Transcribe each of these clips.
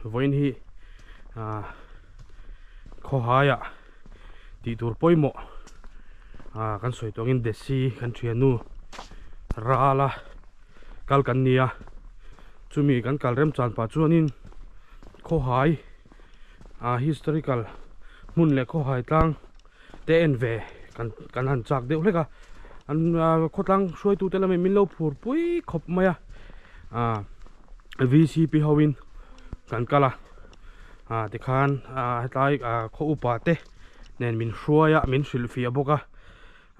Vawiin hi ah khawhaiah tih tur pawimawh ah kan sawi tawh angin Desi kan thiannu rala kal kan ni a chumi kan kal remchan pah chuanin khawhai ah historical hmun leh khawhai tlang te en ve kan kan han chak deuh hlek a an khawtlang hruaitu te lamin min lo phur pui khawp mai a ah V_C_P ho in kan kal a ah tikhan ah hetlai ah khaw upa te nen min hruai a min hrilh fiah bawk a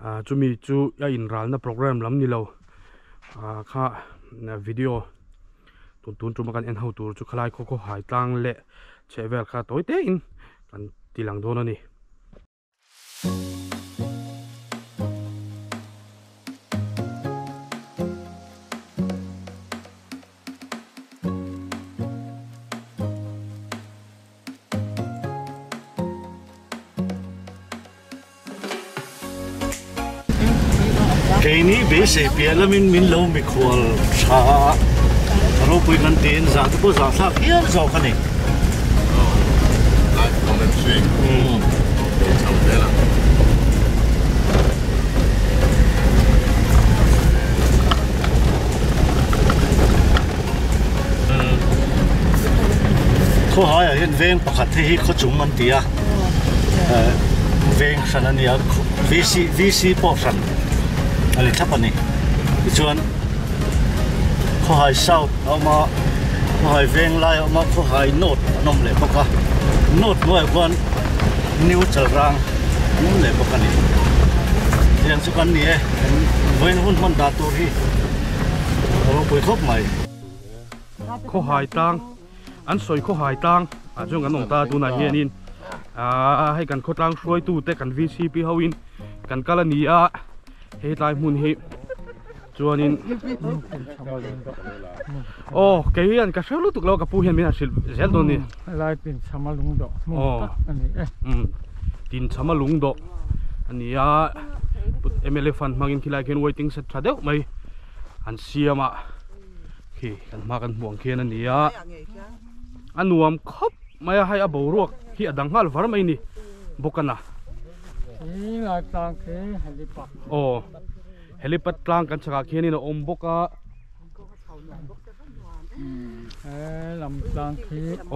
ah chumi chu a inralna program lam ni lo ah kha video tun tun tuma kan en ho tur chu khalai khaw khaw hai tlang leh chhehvel kha tawi te in kan ti lang dawn a ni. Keini beisei piah lamin min lo mikhual tha a, ropui kan tiin zah te pawh zah thlak hial zawk a ni. Live commentary okay chho zel ang. Khawhaiah hian veng pakhat hei hi khawchung an ti a veng hran a nia VC VC pawh hran a ni thlap a ni tichuan khawhai south a awm a khawhai veng lai a awm a khawhai north an awm leh bawk a north hnuaiah khuan new chalrang an awm leh bawk a ni tiang chu kan ni e vawiin hun hman dah tur hi a ropui khawp mai. Khawhai tlang an sawi khawhai tlang ah chuan kan awm ta tunah hianin aaa hei kan khawtlang hruaitu te kan V_C_P ho in kan kal a ni a hei tlai hmun hi chuanin aw kei hian ka hreu lutuk lo ka pu hian min han hrilh zel dawn a ni. Helai tinchhama lungdawh hmun tak a ni e. Tinchhama lungdawh a ni a M_L_A fund hmangin khilai khian waiting shed tha deuh mai an siam a. Khi kan hma kan hmuh ang khian a ni a a nuam khawp mai a hei a boruak hi a dang nghal var mai a ni bawk a na aw helipad tlang kan chhakah khianin a awm bawk a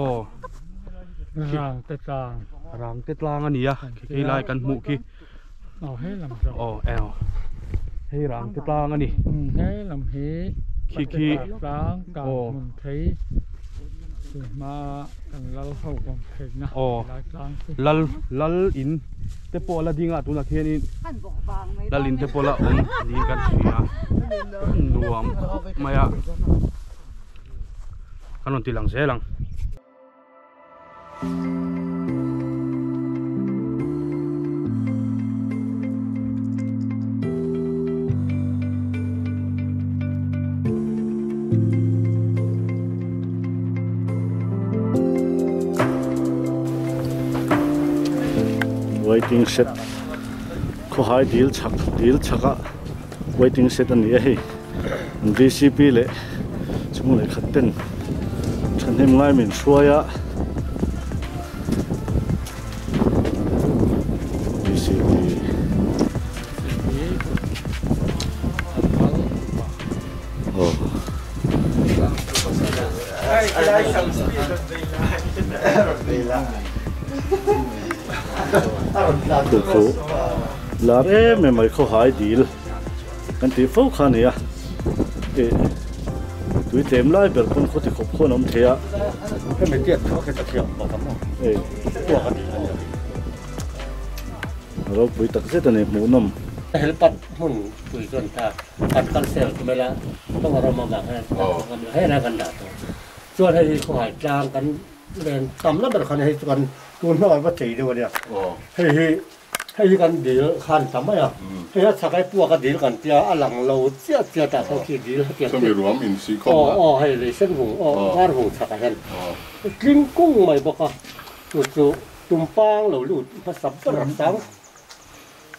aw rangte tlang a ni a khi lai kan hmuh khi. Aw eng hei rang te tlang a ni khi khi aw aw lal lal in te pawh a la ding a tunah khianin lal in te pawh la awm niin kan hria nuam khawp mai a kan rawn ti lang zel ang. Waiting shed khawhai dil chhak dil chhaka waiting shed a ni a hei. V_C_P leh chhung leh khat ten thahnem ngai min hruai a V_C_P aw. Khu khu lar em em mai khawhai dil. Kan tih fo kha a ni a, ih tui tlem lai ber pawn khaw ti khawp khawn a awm thei a. Hemi tiat kha khi ta thiam bawk ang maw? Ei. Tuak a ni a nia. A ropui tak zet a ni hmuhnawm. Helpat hmun pui chuan ta kan kal sel tum ila kawng a rawm avang hian hei lai kan dah tawh. Chuan hei hi khawhai tlang kan len tam la ber khan hei chu kan tun hnuaiah va chei deuh a nia. Hei hi Hei hi kan dil khan ta mai a, hei a chhak ai puak a dil kan tia a lang lo chiah chiah tah saw khi dil a tia Chumi ruam in si khawm a. Aw aw hei lei sen vung aw var vung chhak ah hian tling kung mai bawk a, chu chu tumpang lo lut hmasa ber a sang.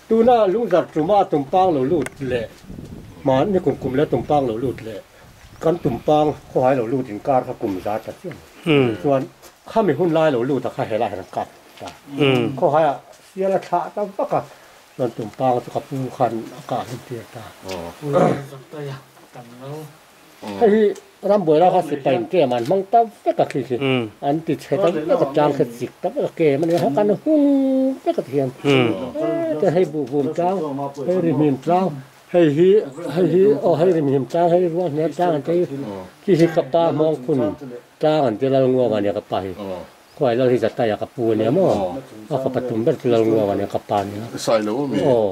Tuna lungzar tuma tumpang lo lut leh hman ni kum kum leh tumpang lo lut leh kan tumpang khawhai lo lut inkar kha kum za ta chiah. Chuan khami hun lai lo lut a kha helai hian an kap ta. Khawhaiah sial a thlah ta vak a, chuan tumpang chu ka pu khan a kah hlum tir ta. Hei hi rambuai la kha sipai in kem an hmang ta vek a khi khi an ti chhe ta vek a tlang kha chik ta vek a kem a nia kan hung vek a ti hian heta hei buhvum tlang hei rihmim tlang hei hi hei hi aw hei rihmim tlang hei rual hnial tlang an ti khi hi ka pa hmawng phun tlang an ti Lalnguanga nia ka pa hi khuai lal hi Zataia ka pu ania maw a fapa tum ber chu Lalnguanga nia ka pa nia aw.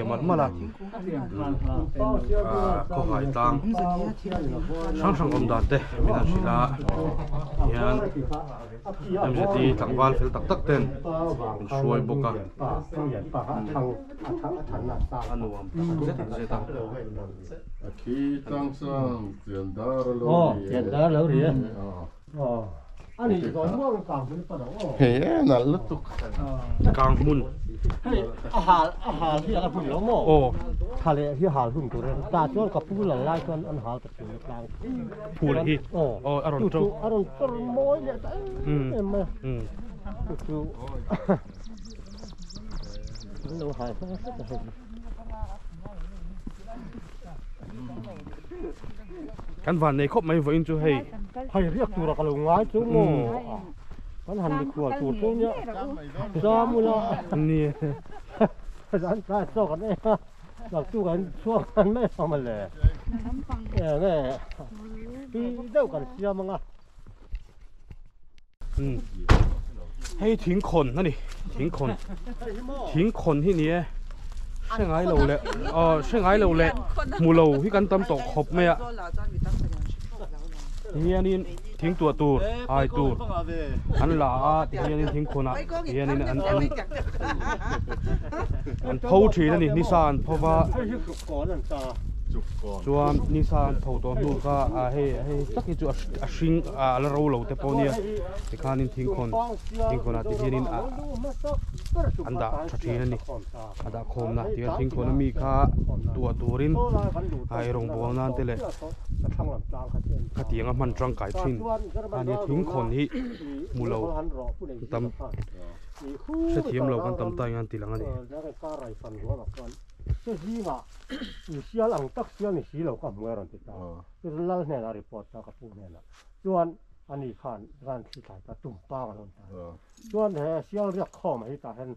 Malh malh a khawhai tlang hrang hrang awm dan te min han hrilh a hian MZT tlangval fel tak tak ten min hruai bawk a a nuam zet zet a. Kang hmun. Hei a hal a hal hi a la hun lo maw? Aw. Tha leh hi hal hun tur a ni. Tah chuan ka pu lal lai chuan an hal ta thin a tlang. Phul hi. Aw. Aw a rawn to. A rawn tor mawi leh ta em em mai a. Chu chu an lo hal hma hret a hei. Kan van nei khawp mai vawiin chu hei. Hei riak tura ka lo ngai chu maw? Kan han mikhual tur chu nia zam ula. Ni. Zan tlai chawk an ei a, naktuk an chhuak han mai ang mawle. Enge tui deuh kan siam anga. Hei thingkhawn a ni thingkhawn thingkhawn hi ni e hre ngai lo leh aw hre ngai lo leh hmu lo hi kan tam tawh khawp mai a tihianin thing tuah tur hai tur an la a tihianin thingkhawn ah tihianin an an an pho thin a ni nisa an pho va. Chuan nisa an tho tawh hnu kha ah hei hei tak hi chu a hring ah a la ro lo te pawh nia tikhanin thingkhawn thingkhawn ah tihianin ah an dah tha thin a ni a dah khawmna tihian thingkhawn ami kha tuah turin a eirawng bual nan te leh khatiang a hman tangkai thin a nia thingkhawn hi hmu lo tam hrethiam lo kan tam ta eng an ti lang a ni. Chu zingah in sial ang tak sial ni si lo ka hmu e rawn ti ta. Chu chu lal hnenah report ta ka pu hnenah chuan ani khan ran thli thlai ta tum pang an awm ta. Chuan he sial riak khawm hi tah hian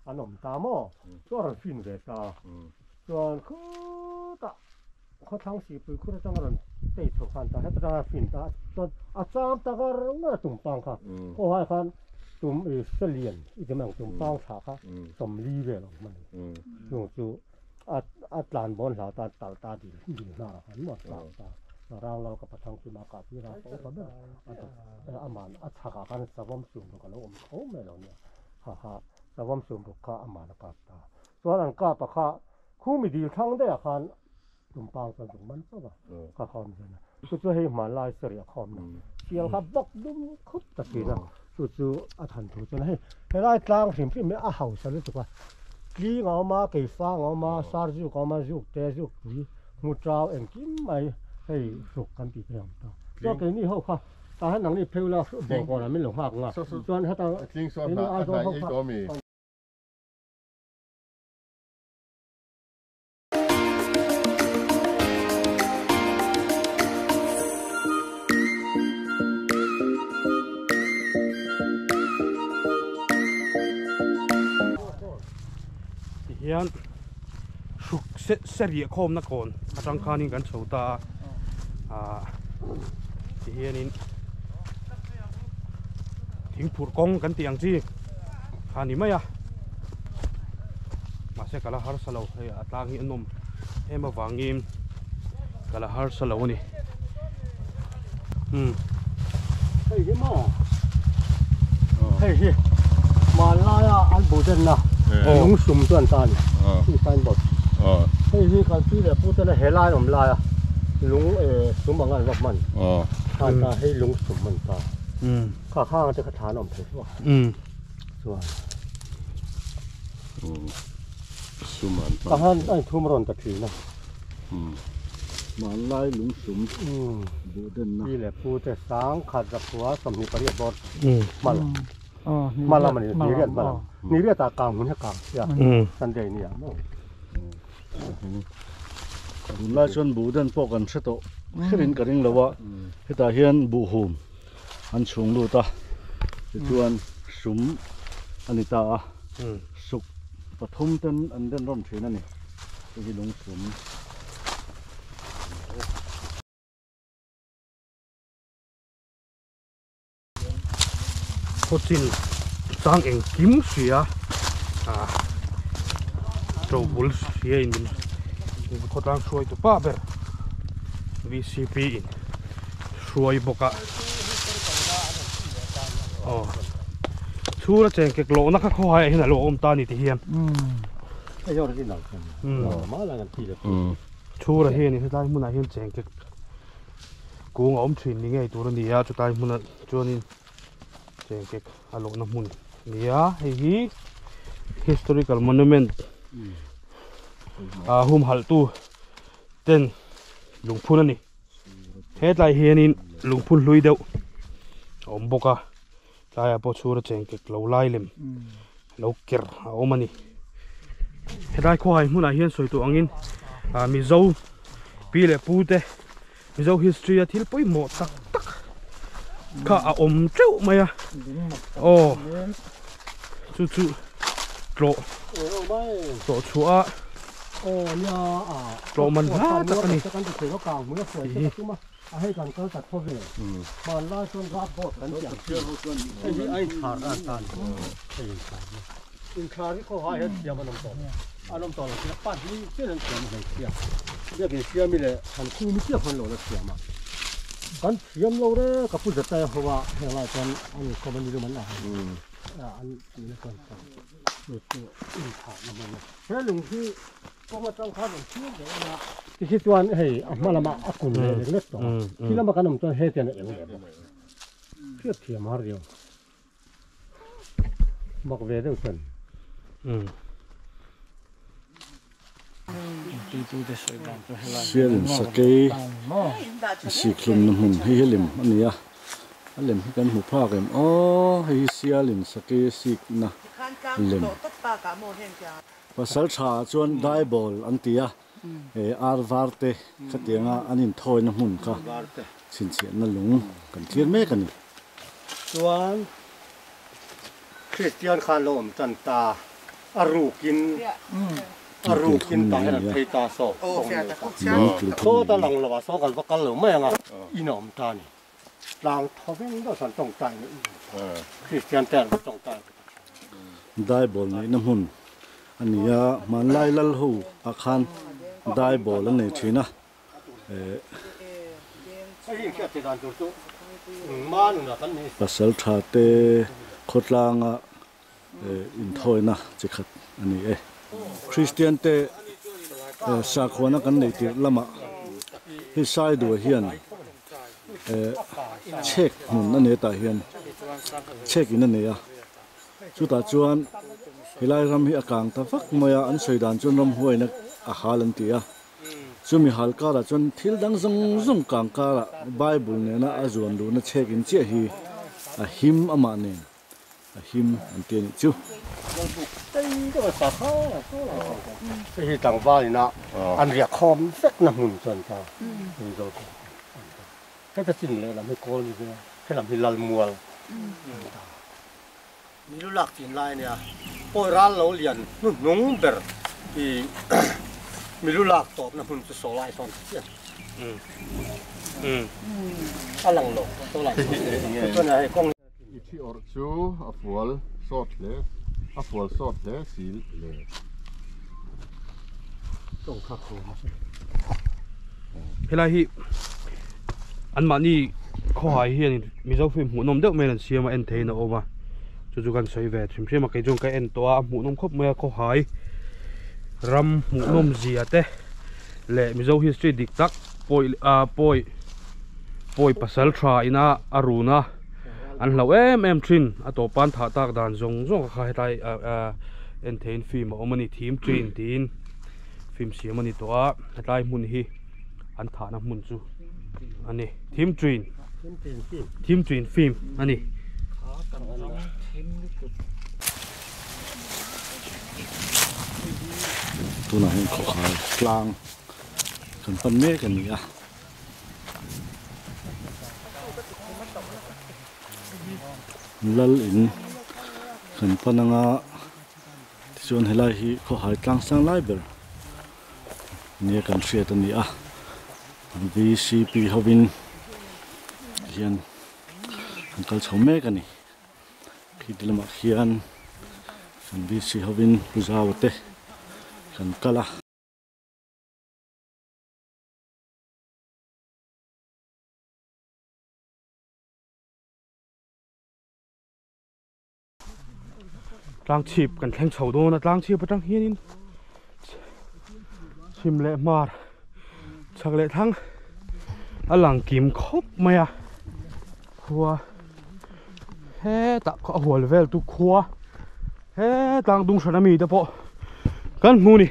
an awm ta maw? Chu a rawn fin ve ta. Chuan khutah khawthlang sipui khur atanga rawn tei chho khan ta heta tanga fin ta chuan a cham ta ngar ngar a tum pang kha. Khawhai khan tum i selian i ti mai ang tum pang thla kha sawmli vel a awm a ni. Chung chu a a tlan bawn hlau tan tal ta dil dil hnar a khan maw tlan ta rang lo ka pathang chu mah kah tir a ka upa ber a a aman a chhak ah khan savawm sum ruk a lo awm tho mai lo nia ha ha savawm sum ruk kha aman a kap ta chuan an kap a kha khumi dil thlang daih ah khan tumpang chuan zuk man chauh a ka khawm zen a chu chu hei hmanlai sarih a khawmna sial kha bawk dum khup ta thin a chu chu a than thu chuan hei helai tlang hrim hrim hi a hausa lutuk a tling a awm a keifang a awm a sarzuk a awm a zuk te zuk pui hmu tau engkim mai hei hruk kan tih te a awm ta chuan keini ho kha tah hian nangni phei ula bawngkawn ah min lo nghak ang a chuan heta keini Aizawl ho kha. Tihian hruk se se riah khawmna kawn atang khanin kan chho ta a ah tihianin thingphurh kawng kan tih ang chi. Kha ni mai a mahse ka la harsa lo hei a tlang hi a nawm em avangin ka la harsa lo a ni umm hei hi maw hei hi hmanlaia an bu denna lung sum chu an ta a ni hei signboard hei hi kan pi leh pu tena he lai awm laia lung sum anga an va hman khan ta hei lung sum an ta kha khang te kha thlan a awm thei hlauh a. Chuan Suman pa. Tahan a inthum rawn ta thin a. Hmanlai lungsum buh denna. Pi leh pu te sang khat zakhua 28 bawr hma lam hma lam a ni ni riat hma lam ni riat ah kang hmun hi a kang sia Sunday ni ah maw. Tunlai chuan buh den pawh kan hre tawh kherin ka ring lo a hetah hian buhhum an chhung lut a tichuan sum a ni ta a suk pathum ten an den rawn thin a ni hei hi lung sum. Khawchin chang engkim hria ah to bul hria in min khawtlang hruai tu pa ber V_C_P in hruai bawk a aw chhura cheng kek lohna kha khawhai ah hian a lo awm ta a ni ti hian chhura hian hetlai hmunah hian cheng kek kung a awm thin ni ngei tur a ni a chutlai hmunah chuanin cheng kek a lawhna hmun a ni a hei hi historical monument ah humhalh tu ten lungphun a ni hetlai hianin lungphun hlui deuh a awm bawk a tlaiah pawh chhura cheng kek lo lai lem lo ker a awm a ni helai khawhai hmunah hian sawi tawh angin ah mizo pi leh pu te mizo history a thil pawimawh tak tak kha a awm teuh mai a aw chu chu tlawh tlawh chhuah a tlawh man hla tak a ni. A hei kan kal ta tho ve. Hmanlai chuan rap boat kan ti ang chi. Hei hi a inthar na an tan. Hei inthar na. Inthar hi khawhai hian thiam an awm tawh lo. An awm tawh lo tia pan hi chian an thiam a hmeichhia. Biakin siami leh han khumi chiah khan lo la thiam a. Kan thiam lo re ka pu Zetaia ho a heng lai chuan an inkhawm a ni lum an ah an tihna chuan chu chu inthar na hman a. He lung hi Kawng atang khan an thlir deuh a, ti hi chuan hei a hma lamah a kun leh lek lek tawh a, khi lama kan awm chuan hetiang a eng leh bawk si. Hriat thiam har riau. Mak ve deuh chuan. Sialin sakei a sikhlumna hmun hei hi lem a ni a, a lem hi kan hmu phak em aw hei hi sialin sakei a sikna lem. Pasal tha chuan Daibawl an ti a, he ar var te khatianga an inthawina hmun kha chhinchhiahna lung kan thlir mek a ni. Chuan Kristian khan lo awm tan ta, a rukin a rukin tah hian an phei ta saw kawng nei ta. Sawta lang lo ah saw kan va kal lo mai ang a, in a awm ta a ni. Tlang thaw veng deuh chuan tawngtai na in awm ta. Kristian te an va tawngtai ve ta thin. Daibawl neihna hmun a ni a, hmanlai lal ho ah khan daibawl an nei thin a. Pasal tha te khawtlanga inthawina chi khat a ni e. Kristian te sakhuana kan nei tirh lamah hi Saidua hian chhek hmun a nei tah hian chhek in a nei a, chutah chuan helai ram hi a kang ta vak mai a, an sawi dan chuan ramhuaina a hal an ti a, chumi hal karah chuan thil dang zawng zawng kang karah Bible nena a zuan luhna chhek in chiah hi a him amah nen. a him an ti a nih chu. Hei hi tlangval ina an riak khawm vek na hmun chuan ta Mizo te an ta. Heta chin leh lam hi kawl ni ve a, he lam hi Lalmual an ta. Milu lak chin lai a nia, pawi ral lo lian hnuhnung ber i milu lak tawpna hmun chu saw lai sawn ta chiah. A lang lo saw lai sawn. Chuan hei kawng I thi awrh chu a fual sawt hle. A fual sawt hle si le. Helai hi anmahni khawhai hianin Mizo film hmuhnawm deuh mai an siam a en theihin a awm a chu chu kan sawi ve hrim hrim a kei chuan ka en tawh a a hmuhnawm khawp mai a khawhai ram hmuhnawm zia te leh Mizo history dik tak pawi ah pawi pawi pasal tha ina a run a an hlauh em em thin a tawp an thah tak dan zawng zawng kha hetlai ah ah en theihin film a awm a ni thim thin tiin film siam a ni tawh a hetlai hmun hi an thahna hmun chu a ni thim thin thim thin film a ni. Tunah hian khawkhai tlang kan pan mek a ni a. Lal in kan pan anga tichuan helai hi khawhai tlang sang lai ber nia kan hriat a ni a V_C_P hovin hian an kal chho mek a ni khi ti lamah khian kan V_C hovin pu Zaua te kan kal a. Tlang chhip kan thleng chho dawn a tlang chhip atang hianin chhim leh hmar chhak leh thlang a lang kim khawp mai a khua hetah a hual vel tu khua he tlang dung hran ami te pawh kan hmu ni.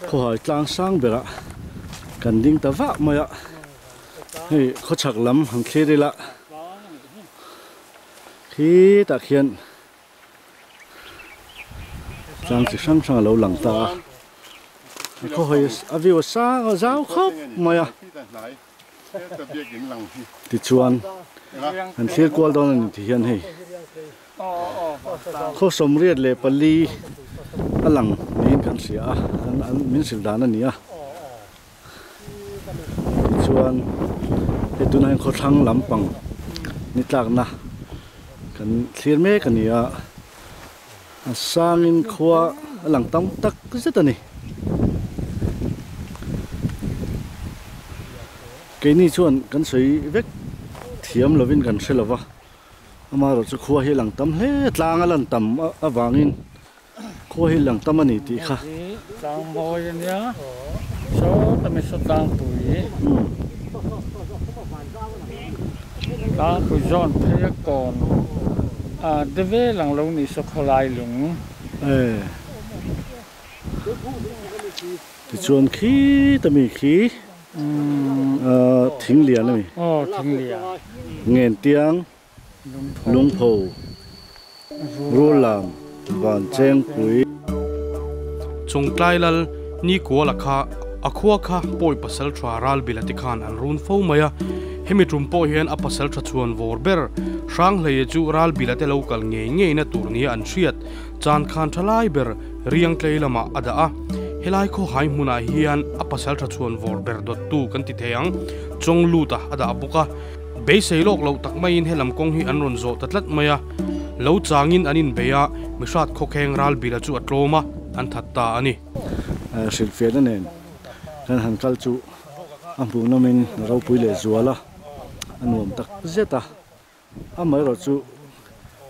Khawhai tlang sang berah kan ding ta vah mai a, hei khawchhak lam han thlir ila khitah khian tlang chi hrang hrang a lo lang ta a, khawhawi a view a sang a zau khawp mai a, tichuan han thlir kual dawn a ni ti hian hei. Khaw 84 a lang niin kan hria a, an min hrilh dan a ni a. Tichuan hei tunah hian khawthlang lampang ni tlakna kan thlir mek a ni a, a sangin khua a lang tam tak zet a ni. Keini chuan kan sawi vek thiam lovin kan hre lova. Amaherawh chu khua hi a lang tam hle tlang a lan tam avangin khua hi lang tam a ni tih kha. Tlang mawi a nia saw tami saw tlangpui tlangpui zawn phei a kawn a de vel ang lo ni saw khawlai lung. Tichuan khi tami khi Thing lian a mi. Aw thing lian. Ngen tiang, lungpho, rullam, van chengpui. Chungtlai lal Nikuala kha a khua kha pawi pasal tha Ralbila te khan an run fo mai a. Hemi tum pawh hian a pasal tha chhuan vawr ber Hranghleia chu Ralbila te lo kal ngei ngeina tur nia an hriat Chan khan tha lai ber Riangtlei lamah a dah a, helai khawhai hmunah hian a pasal tha chhuan vawr ber dawttu kan ti thei ang, chawng luta a dah bawk a. Beisei lawk loh tak maiin helam kawng hi an rawn zawh ta tlat mai a, lo changin an inbei a, mihrat khawkheng Ralbila chu a tlawm a, an that ta a ni. Hrilhfiahna nen kan han kal chu a hmuhnawmin ropui leh zual a, a nuam tak zet a. Amaherawh chu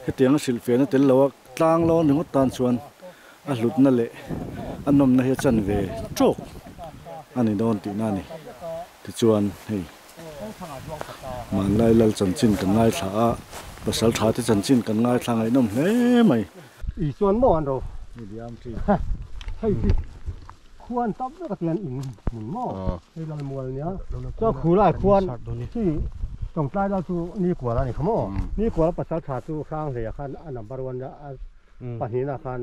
hetianga hrilhfiahna tel loa tlang lawn ringawt tan chuan a hlutna leh a nawmna hi a chan ve tawk a ni dawn tihna a ni. Tichuan hei hmanlai lal chanchin kan ngaithla a, pasal tha te chanchin kan ngaithla ngaihnawm hle mai. I chuan maw an ro? Hei hi khuan tam vek a tian in hmun maw hei lal mual nia chuan khu lai khuan chi tawngtlai lal chu ni kual a ni kha maw ni kual pasal tha chu hrang hlei ah khan a number one a pahnih ah khan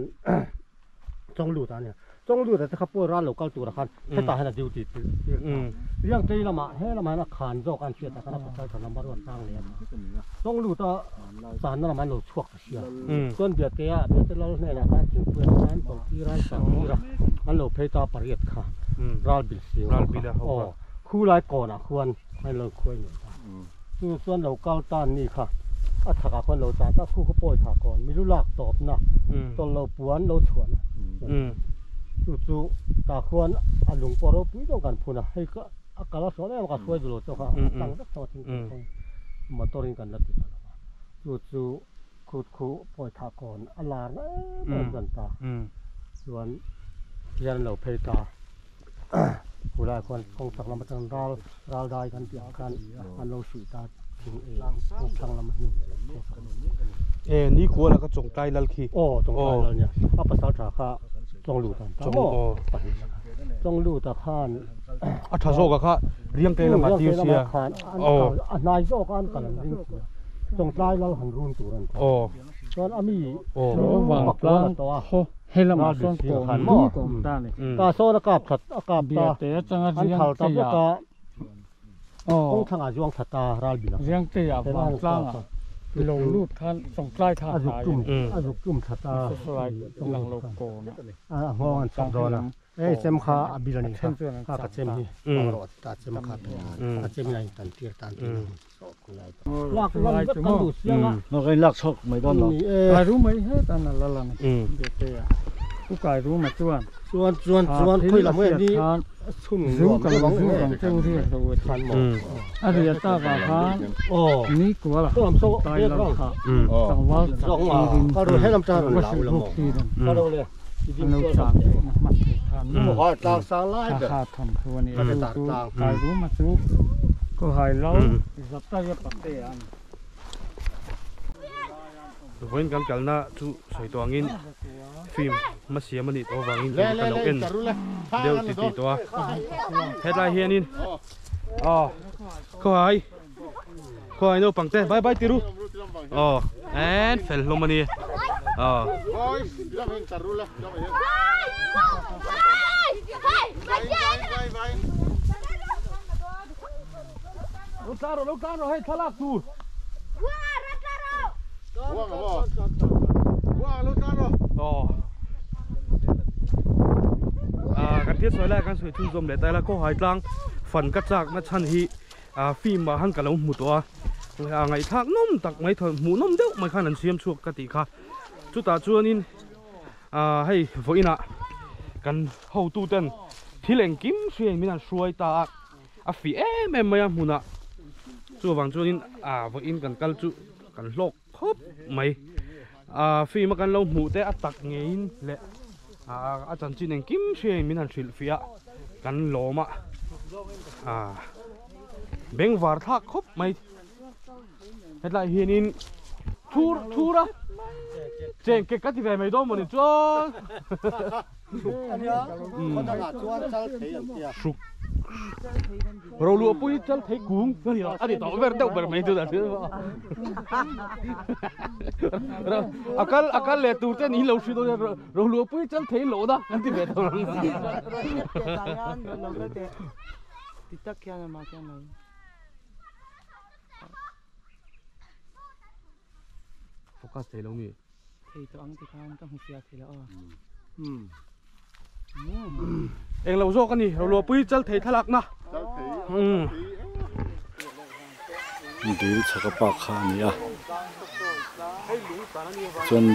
chawng lut a nia chawng lut ah te kha pawi ral lo kal tur ah khan hetah hian a duty tir ta riang tlei lamah he lamah hian a khan zawk a an hriat ah khan a pasal tha number one hrang hlei a ni chawng lut a channa lamah an lo chhuak ta sia chuan biate ah biate lal hnenah khan thingpui ah khan tawlhtir a an sahtir a an lo phei ta pariat kha ral bil sing ho kha aw khu lai kawnah khuan an lo khuai ngei ta chu chuan lo kal tan ni kha A chhakah khuan lo chah ta khu khu pawi thah kawn mi lu lak tawpna tawlh lo puan lo chhuahna chu chu tah khuan a lung pawh ropui deuh kan phun a hei ka a kal a hrual em a ka hruai duh lo chu kha a tlang vek tawh a thingpui kawng motor in kan la ti ta lo va chu chu khu khu pawi thah kawn a lar na em em chuan ta chuan hian an lo phei ta. Khulai khuan kawng chak lam atang ral ral dai kan tih ah khan an lo hruih ta thing ei kawng thlang lam a hnim leh kawng chak lam E ni kual a ka chawngtlai lal khi aw chawngtlai lal nia a pasal tha kha chawnglut an ta maw pahnih kha chawnglut ah khan a tha zawk ah kha riangtlai lamah tir sia khan a hnai zawk a an kal an ring sia chawngtlai lal han run tur an ta chuan a mi vang tlang khaw He lamah sawn kawm dum kawm ta ni. Ta sawn a kap that a kap ta. Biate atanga An thal ta Riangteia vek a. Aw. Kawng thlangah zuang that ta ral bil a. Riangteia vangtlangah lo lut khan Chawngtlai kha a hnai a ni. A zuk tum that ta. Saw saw lang lo kawn a. A nghawng an chhak dawn a. Hei chem kha a bil a nih kha. Kha ka chem hi. Pangrawh ta chem kha a chem in a intan tir tan tir a. Lak lam vek kan duh siang a. Nó cái lak chhawk mai dawn lo. Kai ru mai het an a la la ni. Biate a. U kai ru ma chuan. Chuan chuan chuan khawi lam nge ni chhun nuam deuh ang nge. Zu kan zu kan chu riat lo a ti. A riat tak ah khan ni kual ah tai lo kha tlangval chak thirin va hrilh buk thirin an lo chang theih na hman tur khan maw kha kha thawn thu a ni a chu chu kai ru ma chu ko hai lo. Zaptaia pate a ni. Vawiin kan kalna chu sawi tawh angin film hma siam a nih tawh avangin tun ka lo en deuh ti tih tawh a. Hetlai hianin aw khawhai khawhai naupang te bye bye tiru aw en fel hlawm a ni aw. Lo tla rawh, lo tla rawh hei thlalak tur. Aw. Ah kan thil sawi lai kan sawi chhunzawm leh ta ila khawhai tlang fan ka chak na chhan hi ah film ah han ka lo hmu tawh a ah ngaihthlak nawm tak mai thaw hmuh nawm deuh mai khan an siam chhuak ka tih kha chutah chuanin ah hei vawiinah kan hotu ten thil engkim hriain min han hruai ta a. A fih em em mai a hmunah chuvang chuanin ah vawiin kan kal chu kan hlawk khawp mai ah film a kan lo hmuh te a tak ngeiin leh ah a chanchin engkim hriain min han hrilh fiah a kan lawm a ah bengvar thlak khawp mai hetlai hianin thur thur a cheng ke ka ti ve mai dawn mawni chuan hruk Roluahpui chal thei kung a ni tawh ber deuh ber mai chu a kal a kal leh tur te ni lo hri dawn Roluahpui chal thei loh na kan ti ve tawh ang focus thei lo mi thei tawh ang tikhan ka hmu fiah thei lo aw. Eng lo zawk a ni Roluahpui chal thei thlalak na. Dil chhaka park kha a ni a chuan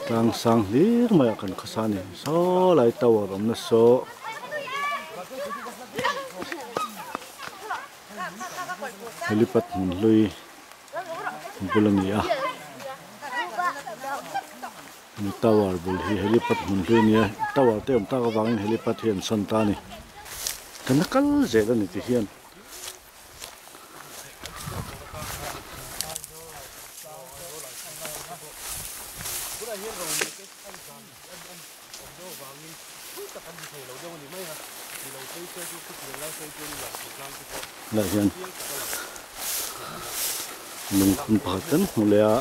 tlang sang hlir mai ah kan khawsa a ni saw lai tower awmna saw helipad hmun hlui. bul a ni a ni tower bul hi helipad hmun hlui a ni a tower te awm tak avangin helipad hi an sawn ta a ni kan la kal zel a ni ti hian. Lah hian lungphun pakhat kan hmu leh a.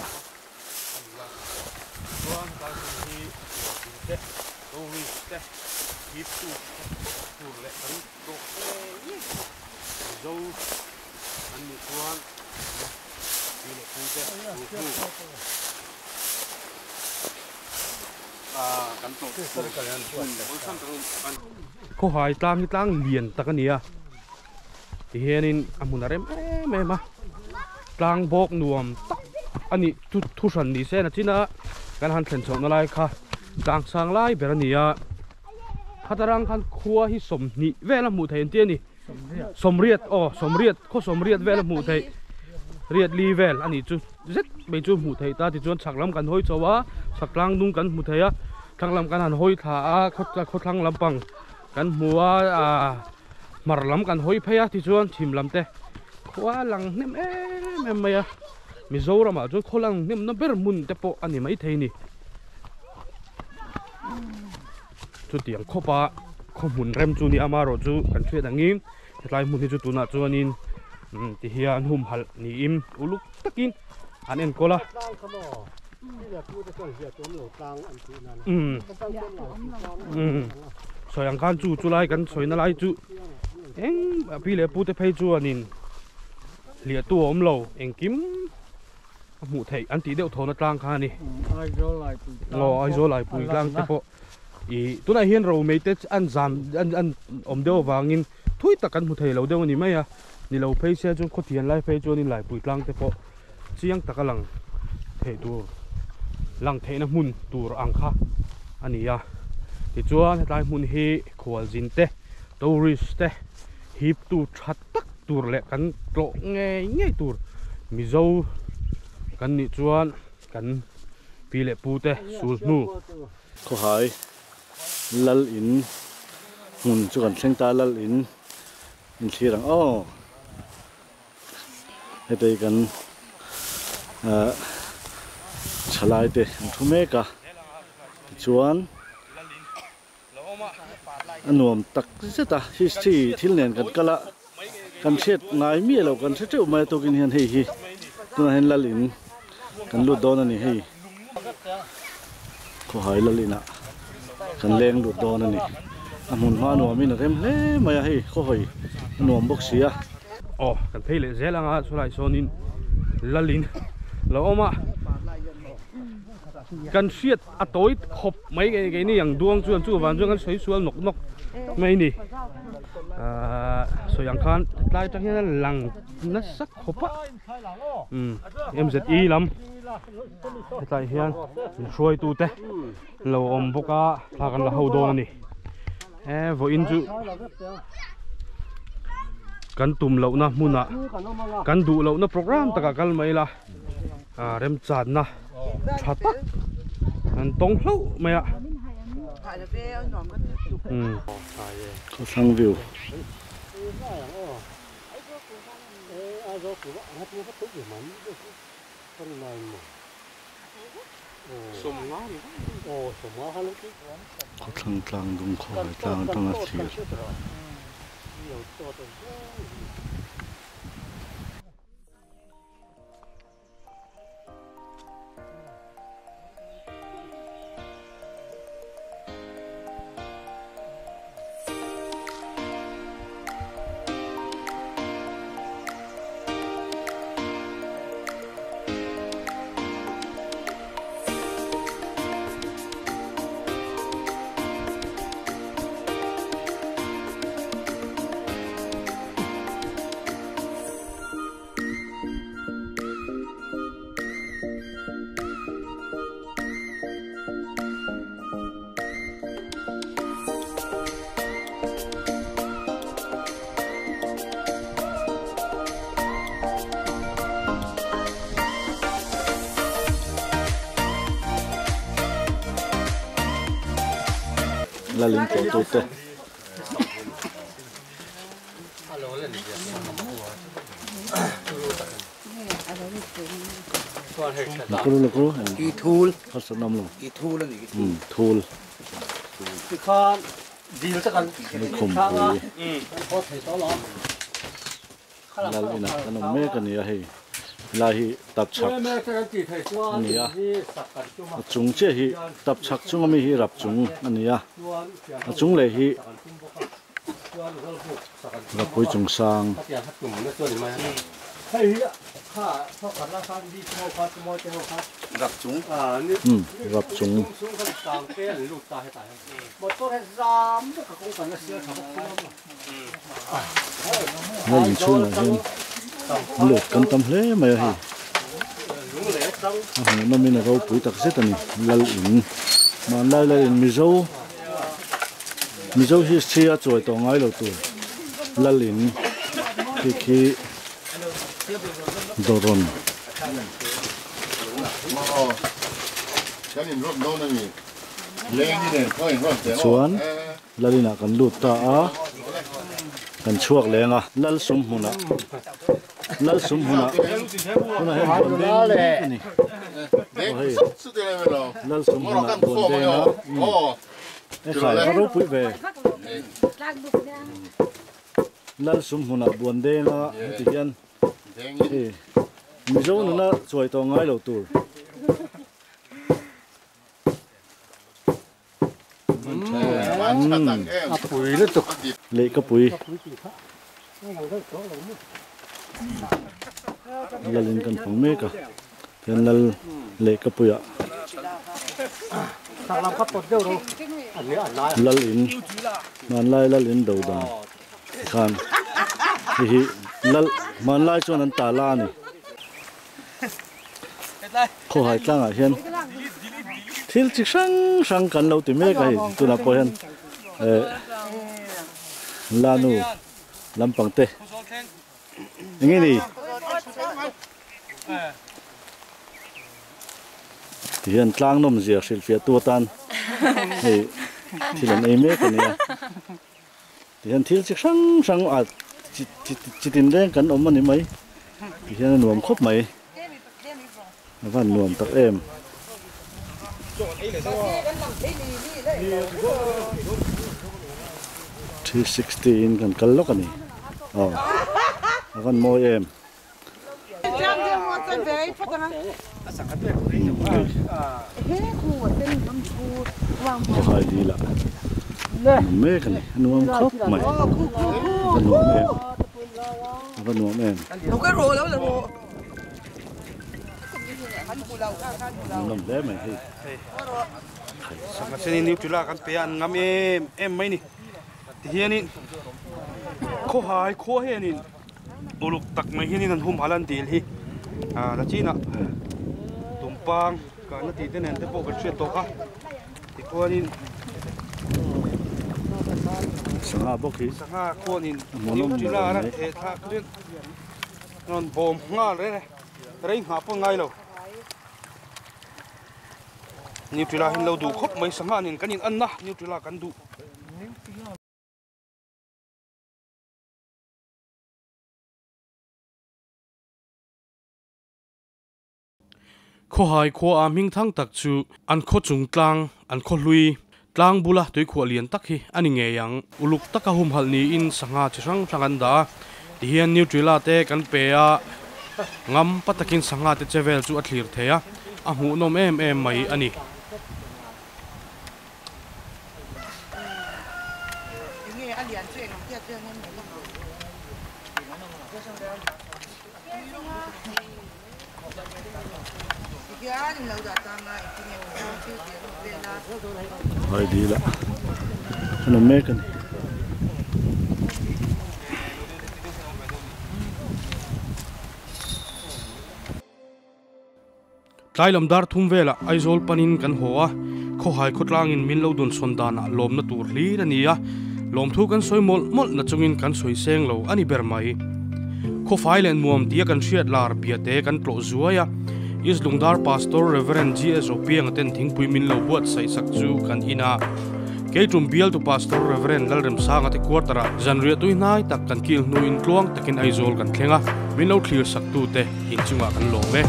Khawhai tlang hi tlang lian tak a ni a tihianin a hmun a rem em em a. tlang bawk nuam tak ani thu thu hran ni se na china kan han thlen chhoh na lai kha tlang sang lai ber ani a khatarang khan khua hi 20 vela hmuh thei an ti ani somriat aw somriat khaw somriat vela hmuh thei riat li vel ani chu zet mai chu hmuh thei ta ti chuan chhak lam kan hawi chho a chhak tlang dung kan hmu thei a thlang lam kan han hawi thla a khaw thlang lampang kan hmu a mar lam kan hawi phei a ti chuan thim lam te khua lang hnem em em mai a Mizoram ah chuan khaw lang hnem na ber hmun te pawh ani mai thei ni chu tiang khawpa khaw hmun rem chu ni ama erawh chu kan hriat angin hetlai hmun hi chu tunah chuanin ti hian hum halh niin uluk takin an enkawl a sawi ang khan chu chu lai kan sawi na lai chu eng pi leh pu te phei chuanin hliah tu a awm lo engkim a hmuh theih an tih deuh thawn a tlang kha a ni aw Aizawl Laipui tlang te pawh ih tunah hian romei te an zam an awm deuh avangin thui tak kan hmu thei lo deuh a ni mai a ni lo phei se chuan khawthian lai phei chuanin Laipui tlang te pawh chiang taka lang theih tur lang theihna hmun tur ang kha a ni a tichuan hetlai hmun hi khualzin te tourist te hip tu tha tak tur leh kan tlawh ngei ngei tur Mizo kan nih chuan kan pi leh pu te sul hnu. Khawhai lal in hmun chu kan thleng ta lal in in thlir ang aw hetei kan thalai te an thu mek a tichuan a nuam tak zet a history thil nen kan kal a kan hriat ngai miah lo kan hre teuh mai a tukin hian hei hi tunah hian lal in kan lut dawn a ni hei khawhai lal inah kan leng lut dawn a ni a hmun hma nuamin a rem hle mai a hei khawhawi a nuam bawk si a. Aw kan phei leh zel anga chulai sawnin lal in lo awm a kan hriat a tawi khawp mai kei keini ang duang chuan chu vang chuan kan sawi sual nawk nawk mai ni ahh sawi ang khan tlai atang hian a lang nasa khawp a umm M Z E lam hetlai hian min hruaitu te lo awm bawk a thla kan la ho dawn a ni he vawiin chu kan tum lohna hmunah kan duh lohna program takah kal mai ila. Ah remchanna tha tak an tawng hlauh mai a. Umm. Khawthlang view. Khawthlang tlang dung khawhai tlang atanga thlir. Lalin tawh tute. Lakru lakru I thul harsat nam lo I thul ani um thul tikhan dil te kan khum pui lal ina kan awm mek ani a hei helai hi tap chhak ani a a chung chiah hi tap chhak chung ami hi rap chung ani a a chung leh hi Rapui chung sang. Um rap chung. Hei inchhungah hian. Lut kan tam hle mai a hei. A hmuhnawm in a ropui tak zet a ni lal in hmanlai lal in mizo mizo history a chuai tawh ngai lo tur lal in khi khi dawrawn. Tichuan lal inah kan lut ta a kan chhuak leng a lal sum hmunah lal sum hmunah tunah hian buan deng mek a ni aw hei lal sum hmunah buan deng a e khai va ropui ve lal sum hmunah buan deng a heti hian hei mizo nuna chuai tawh ngai lo tur. Lehkapui lalin kan fang mek a tihian lal lehkapuiah lal in hmanlai lal in do dan tikhan hei hi lal hmanlai chuan an ta la a ni. Khawhai tlangah hian thil chi hrang hrang kan lo ti mek a hei tunah pawh hian eh lanu lampang te eng nge ni ti hian tlang nawm zia hrilhfiah tu atan hei thil an ei mek a nia ti hian thil chi hrang hrang a chi tin reng kan awm a ni mai ti hian a nuam khawp mai. A van nuam tak em. 360 in kan kal lawk a ni. Aw a van mawi em. Khawhai dil ah an awm mek a ni. A nuam khawp mai. A va nuam em. A va nuam em. Nuam hle mai hei. Sangha sen in nutella kan pe a an ngam em em mai ni. Tihianin khawhai khua hianin uluk tak mai hianin an humhalh an dil hi la chinah tumpang kahna tih te nen te pawh kan hriat tawk a tichuanin sangha bawk hi sangha khuanin nutella a rawn theh thlak ringawt. Rawn bawm nghal reng e, rei nghah pawh ngai lo. Nutella hi an lo duh khawp mai, sangha nen kan in anna Nutella kan duh. Khawhai khua a hming thang tak chu an khaw chung tlang, an khaw hlui, tlang bula tuikhuah lian tak hi a ni ngei ang. Uluk taka humhalh niin sangha chi hrang hrang an dah a, tihian Nutella te kan pe a, ngam pa takin sangha te che vel chu a thlir thei a, a hmuhnawm em em mai a ni. Vai dil ah an awm mek a ni. Tlai lam dar thum velah Aizawl panin kan haw a, khawhai khawtlangin min lo dawnsawn danah lawmna tur hlir a ni a, lawmthu kan sawi mawlh mawlh na chungin kan sawi seng lo a ni ber mai. Khawfai leh nuam tia kan hriat lar biate kan tlawh zuai a, East Lungdar Pastor Rev. GS Opianga ten thingpui min lo buatsaih sak chu kan in a. Kei tum bialtu Pastor Rev. Lalremsanga te quarter ah zanriah tui hnai tak kan kil hnuin tluang takin Aizawl kan thleng a, min lo thlir sak tute inchungah kan lawm e.